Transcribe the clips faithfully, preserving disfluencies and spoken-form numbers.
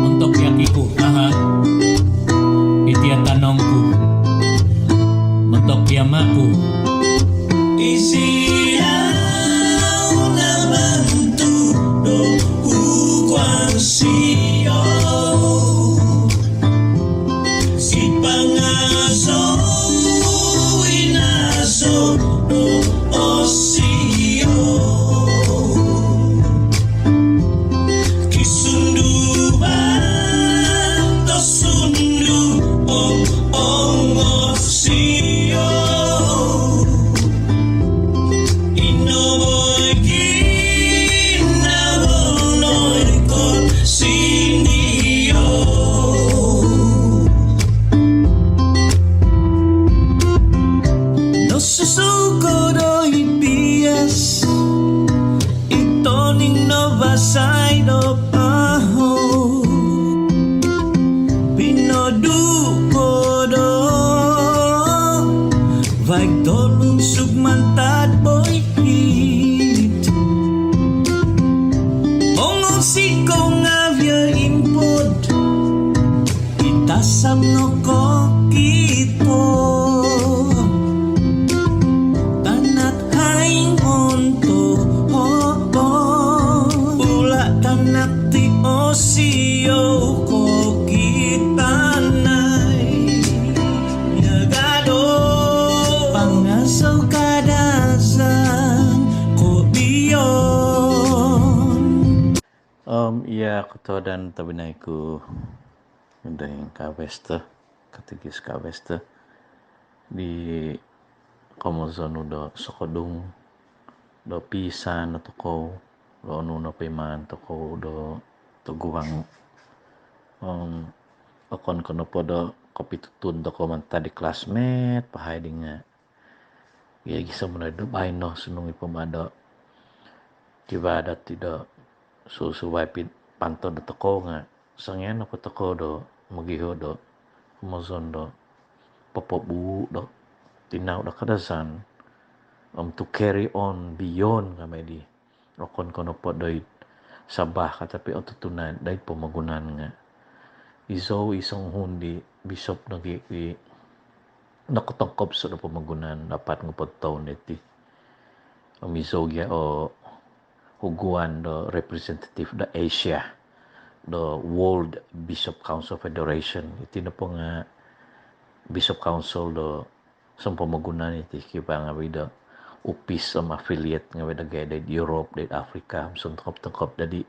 Montok yaki ku, aha. Iti ya tanong ku. Montok ya ma ku. Isi au na bantu do kukuan sio. Si pangaso winaso do osio. Kisunduvan do sundu o ongosio. Ino boi kinabono ikot sindio. Nosusu ko do ibias, itoning no vasai do paho. Pinodu ko do vaig tolun sugmantad boi hit. Ongosiko ngavia impod. Itasam no kokito. Tanak haing onto hopo. Ula tanak ti osio kokitanai. Yagado pangasau Kadazan kobion. Om iya, kotohuadan tobpinai ku, Indahing Kavester, Katekis Kavester, di komozon nu do sokodung do pisan tokou, do onu no piman tokou do toguang. Om okon ko nopo do kopitutun tokou mantad di classmate, pahai di nga. Iya, gisom no do baino sunung i pemado. Kiba dati do susuvai pin panto do tokou nga. Songian nopo tokou do mogiho do komozon do popobu do tinau do Kadazan. Om to carry on beyond kama di. Okon ko nopo doid Sabah ka, tapi otutunan doid pomogunan nga. Izou i songuhun di bishop nogi i nokotongkob so do pomogunan apat ngopod toun diti. Om izou gia o huguan do representative do Asia do World Bishop Council Federation. Iti nopo nga Bishop Council do sompomogunan iti kiba ngawi do upis om affiliate ngawi do gai doid Europe, doid Afrika, om sontongkop-tongkop. Dadi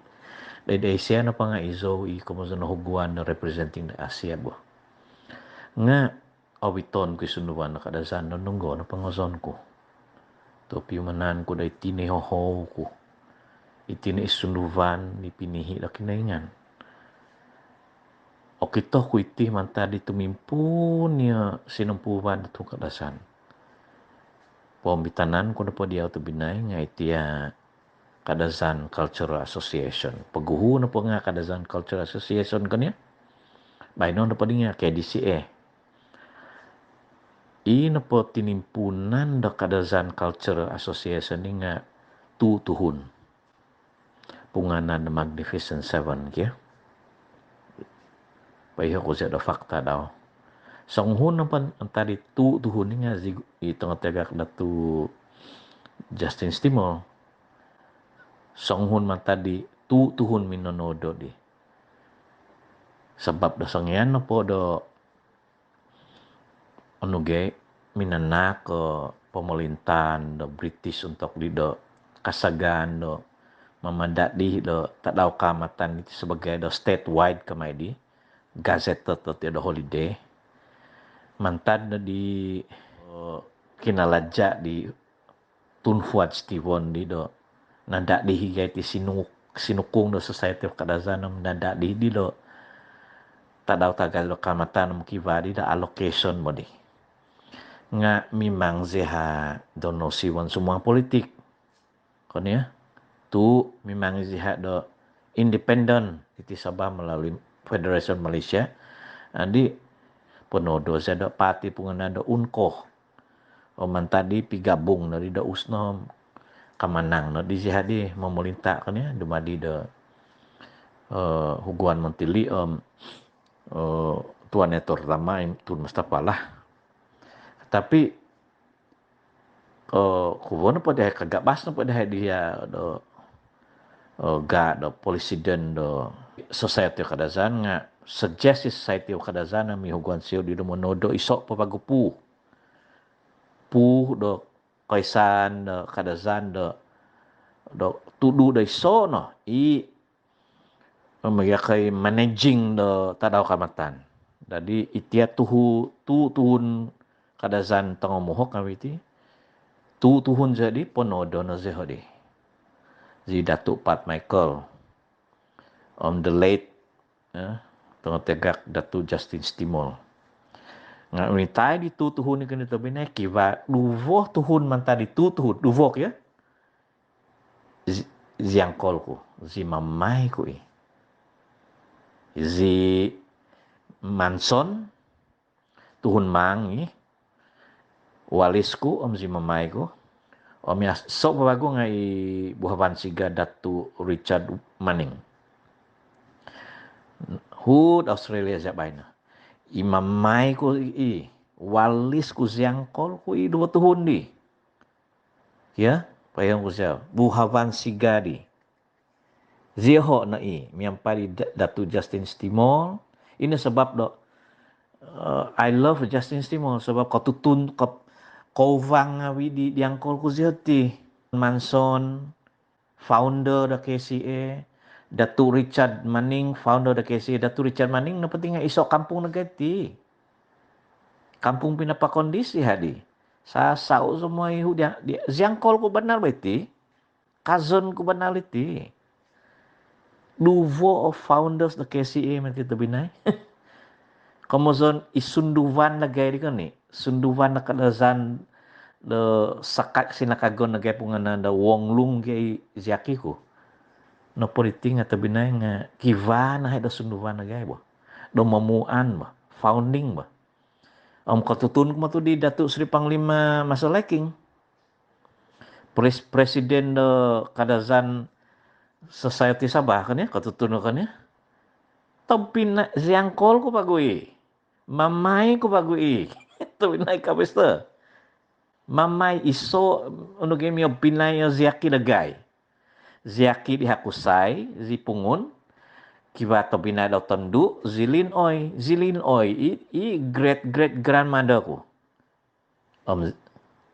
doid Asia nopo nga izou i komozon huguan do representing do Asia bo. Nga owiton ku i sunduvan do Kadazan do nunggo no pongozon ku. Tu piumanan ku doid tinihohou ku. Iti no i sunduvan di pinihi do Kinoingan. Okito ku iti mantad di tumimpuun ia sinompuvan do tuhun Kadazan. Poomitanan ku nopo diau tobpinai nga iti ia Kadazan Cultural Association. Poguhu nopo nga Kadazan Cultural Association kan ia. Baino nopo di nga K D C A. I nopo tinimpuunan do Kadazan Cultural Association di nga tu tuhun. Punganan do Magnificent Seven kio. Paiho ku sia do fakta dau. Songuhun nopo mantad di tu tuhun di nga zi i tongotegak Datuk Justin Stimol. Songuhun mantad di tu tuhun minonodo di. Sabab do songian nopo do onu gai minanahak o pomolintaan do British ontok di do kasagaan do mamadadi do Tadau Kaamatan iti sabaagi do statewide kama di, gazetted do holiday. Mantad no di, eh, kinalaja di Tun Fuad Stephens di do nadadi higai ti sinu-, sinukung do Society of Kadazan om nadadi di do Tadau Tagazo Kaamatan om kiva di do allocation bo di. Nga mimang ziha do nosiwon sumuang politik. Kon ia, tu mimang ziha do independent iti Sabah melalui Federation Malaysia. Adi ponodo zi do parti pungana do UNCOH. Om mantad di pigabung no di do USNO, kamanang no di zi hadi momolinta' kan ya, dumadi do eh, Huguan Montili om eh, Tuan Etor Tama, Tun Mustafa lah. Tapi eh, kubo nopo dahai, kagabas nopo dahai dia do eh, ga do polisi den do Society of Kadazan nga suggest Society of Kadazan mi Huguan Siou di do monodo iso po vagu puu. Puu do koisaan do Kadazan do, do tudu do iso no i mogiakai managing do Tadau Kaamatan. Jadi itia tuhu, tu tuhun Kadazan tongomuhok kami ti. Tu tuhun jadi ponodo no zi hodi. Zi Datuk Pat Michael. Om the late eh, tongotegak Datuk Justin Stimol. Nga' unintai di tu tuhun i kini tobinai, kiva duvo tuhun mantad di tu tuhun, duvo kio. Zi, zi angkol ku, zi mamai ku i. Zi Manson, tuhun Mang i, walis ku om zi mamai ku. Om iso po vagu nga i Buhavan Siga Datuk Richard Manning. Hu'd Australia zi baino. I mamai ku i, walis ku, zi angkol ku i duvo tuhun di. Ya, payang ku zi Buhavan Siga di. Zioho no i miampai di Datuk Justin Stimol. Ino sabab do eh, I love Justin Stimol sabab kotutun, kouvang ngavi di, di angkol ku zioho ti. Manson, founder do K C A, Datuk Richard Manning, founder do K C A. Datuk Richard Manning nopo ti nga iso kampung dagai ti. Kampung Pinapakondis hadi. Sasau semua ihu dia, dia, zi angkol ku banar bo iti. Cousin ku banar iti. Duvo o founders do K C A mati tobinai. Komozon i Sunduvan dagai di koni. Sunduvan do Kadazan do saka, sinakagon dagai pungana do Wong Lung gi zi aki ku. Nopo diti nga tobinai nga kiva nahai do Sunduvan dagai bo. Do momuan bo. Founding bo. Om kotutun ku matu di Datuk Seri Panglima Marcel Leiking. Pres-, presiden do Kadazan Society Sabah kan ya, kotutun kan ya. Tobinai zi angkol ku vagu i. Mamai ku vagu i. Tobinai kabis tu. Mamai iso, onu gi mio pinai o zi aki dagai. Zi aki di Hakusai, zi Pungun, kiva tobinai do tondu, zi Lin Oi, zi Lin Oi, i, i great great grandmother ku. Om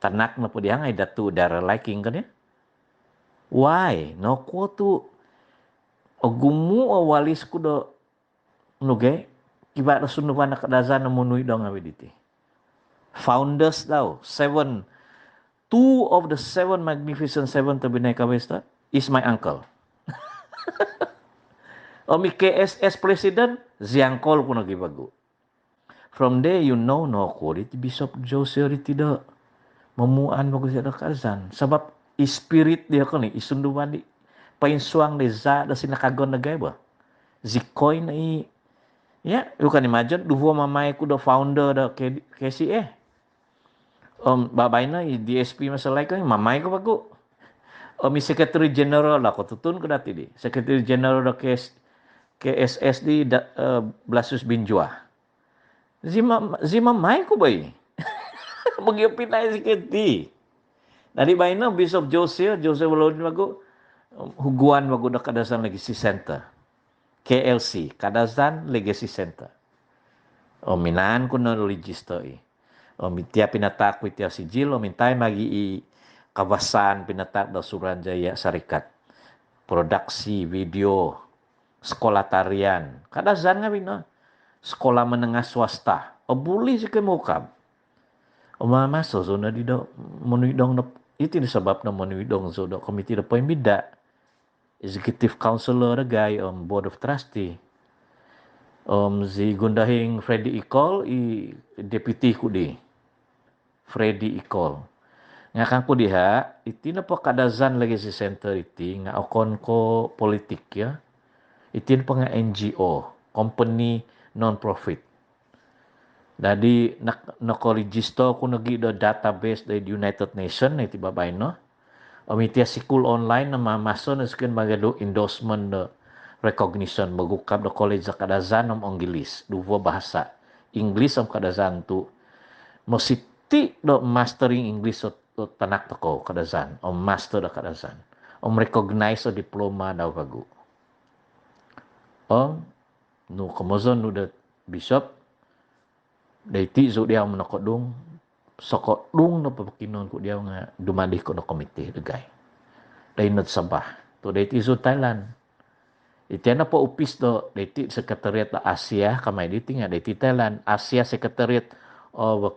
tanak nopo dia nga i Datuk Darrell Leiking kan ya. Why? Nokuo tu ogumu o walis ku do nuge, kiva do Sunduvan do Kadazan do monuidong ngavi diti. Founders dau, seven, two of the seven Magnificent Seven tobinai kabis tu is my uncle. Om i K S S president, zi angkol ku nogi vagu. From there you know nokuo diti Bishop Joseph diti do momuan vagu zi do Kadazan. Sabab i spirit dia koni, i Sunduvan di. Painsuang di za do sinakagon dagai bo. Zi Koi no i. Ya, you can imagine, duvo mamai ku do founder do K-, K C A. Om babaino i D S P Marcel Leiking, mamai ku vagu. Om i Secretary General lah, kotutun ku dati di. Secretary General do K S, K S S di da, eh, Blasius Binjua. Zi ma-, zi mamai ku bo i. Mogio pinai zi keti. Jadi baino Bishop Joseph, Joseph Walodin vagu, Huguan vagu do Kadazan Legacy Center. K L C, Kadazan Legacy Center. Om minaan ku no register i. Om itia pinatahak ku itia sijil, om intai magi i kawasan pinatahak do Suruhanjaya Syarikat. Produksi video, sekolah tarian. Kadazan ngavi no. Sekolah menengah swasta. Obuli zi kemukam. Om mamaso zou no di do monuidong do, iti di sabab do monuidong zou do komiti do poimbida. Executive Councillor dagai om Board of Trustee. Om zi Gundahing Freddy Ikol i deputy ku di. Freddy Ikol. Nga kangku diha, iti nopo Kadazan Legacy Center iti nga okon ko politik ya. Iti nopo nga N G O, company non-profit. Dadi nokoregister ku nogi do database do United Nations iti babaino. Om iti sikul online no maamaso no sikin bagai do endorsement do recognition mogukab do college do Kadazan om Onggilis, duvo bahasa, English om Kadazan tu mositi do mastering English do tanak tokou Kadazan om master do Kadazan om recognize do diploma dau vagu. Om nu komozon nu do bishop, doiti zou diau monokodung, sokodung no popokinon ku diau nga dumadi ko no komiti dagai. Doinod Sabah tu doiti zou Thailand. Iti no po upis do doiti sekretariat do Asia kamai diti nga doiti Thailand, Asia sekretariat o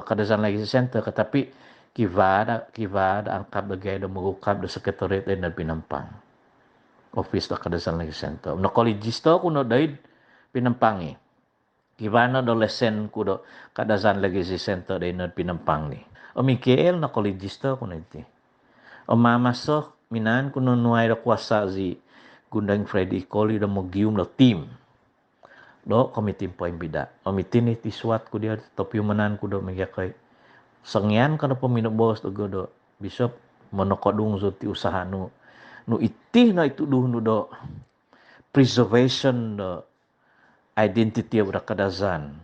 Kadazan Legacy Center ka, tapi kiva do kiva do angkab dagai do mogukab do sekretariat doinod Penampang, office do Kadazan Legacy Center. Nokoregister ku no doid Penampang i. Kiva no do lesen ku do Kadazan Legacy Center doinod Penampang ni. Om i K L nokoregister ku no iti. Om maamaso minaan ku no nuai do kuasa zi Gundahing Freddy Ikoli do mogium do team do komiti poimbida. Om iti no iti suat ku dia topiumanan ku do miaga koi songian ko no po minoboos do go do bishop, monokodung zou ti usaha nu. Nu iti no ituduh nu do preservation do identity of the Kadazan,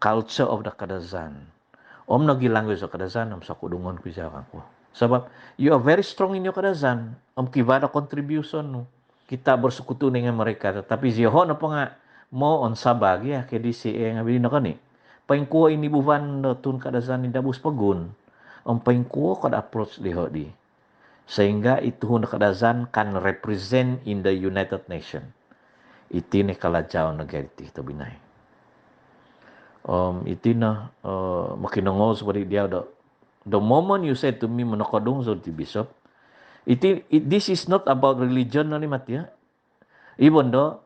culture of the Kadazan. Om nogi language do Kadazan om sokodungon ku izau kangku. Sabab you are very strong in your Kadazan. Om kiva do contribution nu. Kita bersekutu dengan mereka, tetapi zioho nopo nga mo on Sabah gia K D C A nga bidi no koni. Poingkuo ini buvan do tun Kadazan i dabus pogun. Om poingkuo ko do approach diho di. Sehingga i tuhun do Kadazan can represent in the United Nation. Iti no kalajau no gari ti tobinai. Om iti no mokinongou zou po di diau do, the moment you said to me, monokodung zou ti bishop, iti, this is not about religion no ni mati ya. Even though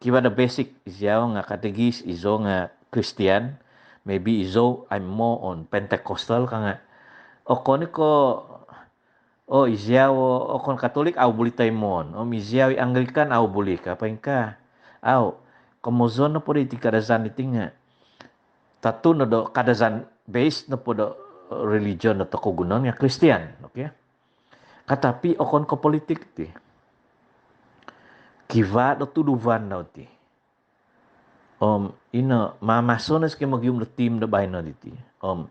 kiva do basic, izau nga katekis, izou nga Kristian, maybe izou I'm more on Pentecostal ka nga. Okon i ko, oh, izau okon Katolik au buli toimoon. Om izau i Anglikan au buli ka, poingka. Au, komozon nopo di iti Kadazan iti nga tatu no do Kadazan based nopo do religion do tokou gunoon nga Kristian, okay? Ka tapi okon ko politik ti. Kiva do tuduvan dau ti. Om ino maamaso no sikin mogium do team do baino diti. Om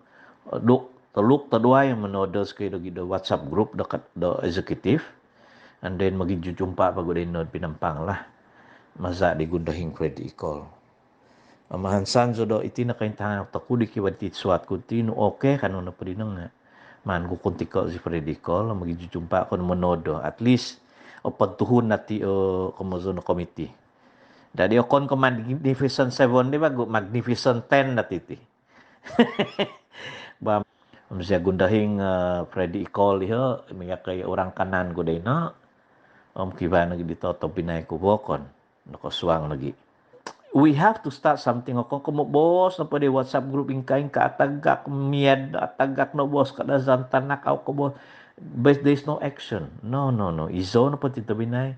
duk toluk toduai monodo sikin do WhatsApp group do executive. And then mogijujumpa vagu doinod Penampang lah. Maza di Gundahing Freddy Ikol. Om mahansan zou do iti no kointahangan toku di kiva diti suat ku ti nu, okay ka nu nopo di no nga. Maan ku kuntiko zi Freddy Ikol, mogijujumpa ko no monodo. At least opod tuhun dati o komozon do komiti. Dadi okon ko Magnificent Seven di vagu, Magnificent Ten dati ti. Ba, om zia Gundahing Freddy Ikol iho, miaga koi orang kanan ku doino. Om kiva nogi di totobinai ku vokon nokosuang nogi. We have to start something. Okon ko moboos nopo di WhatsApp group ingka-ingka atagak miad, atagak no boos Kadazan tanak au ko boos. But there is no action. No, no, no. Izou nopo ti tobinai.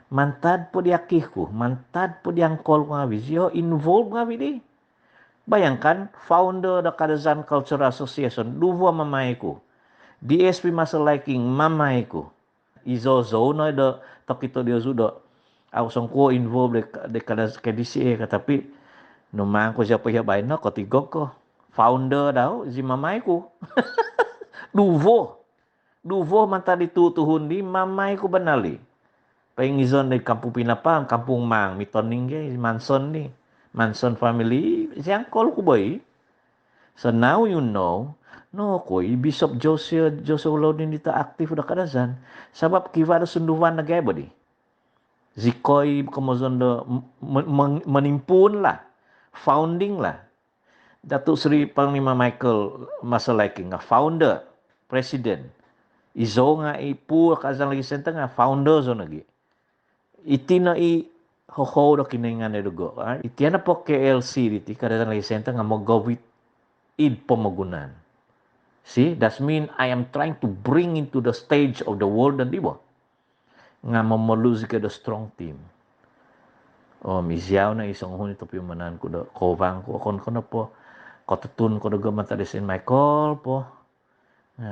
Mantad po di aki ku, mantad po di angkol ku ngavi, zioho involve ngavi di. Bayangkan, founder do Kadazan Cultural Association, duvo mamai ku. D S P Marcel Leiking, mamai ku. Izou zou no do tokito diozu do au songkuo involve di, di Kadazan K D C A ka, tapi numang ku siapo iho baino, kotigog ko. Founder dau zi mamai ku. Duvo. Duvo mantad di tu tuhun di mamai ku banali. Poingizon di Kampung Penampang, Kampung Mang, mitoning ge Manson di. Manson family, zi angkol ku boi. So now you know, no koi Bishop Joseph, Joseph Lodin dita aktif do Kadazan. Sabab kiva do sunduvan dagai bo di. Zikoi komozon do menimpuun lah, founding lah. Datuk Seri Panglima Michael Marcel Leiking nga founder, president. Izou nga i Pu Kadazan Legacy Center nga founder zou nogi. Iti no i hohou do Kinoingan do dogo. Iti no po K L C diti, Kadazan Legacy Center nga mogovit id pomogunan. See, that mean I am trying to bring into the stage of the world dan dibo. Nga momolu zikoi do strong team. Om iziau no i songuhun i topiumanan ku do kouvang ku, okon ko nopo kotutun ko dogo mantad di Saint Michael po.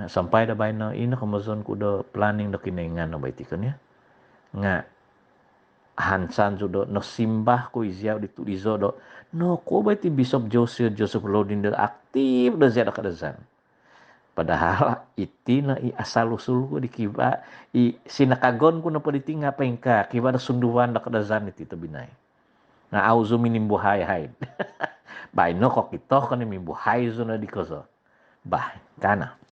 Sampai do baino, ino komozon ku do planning do Kinoingan no bo iti kan, ya. Nga hansan zou do nosimbah ku iziau di tudizo do nokuo bo iti Bishop Joseph, Joseph Loudin do aktif do ziau do Kadazan. Padahal iti no i asal usul ku di kiva, i sinakagon ku nopo diti nga poingkaa kiva do sunduvan do Kadazan iti tobpinai. Nga au zou minimbuhai haid. Baino kokito ko no mimbuhai zou no di kozo. Bah, kana.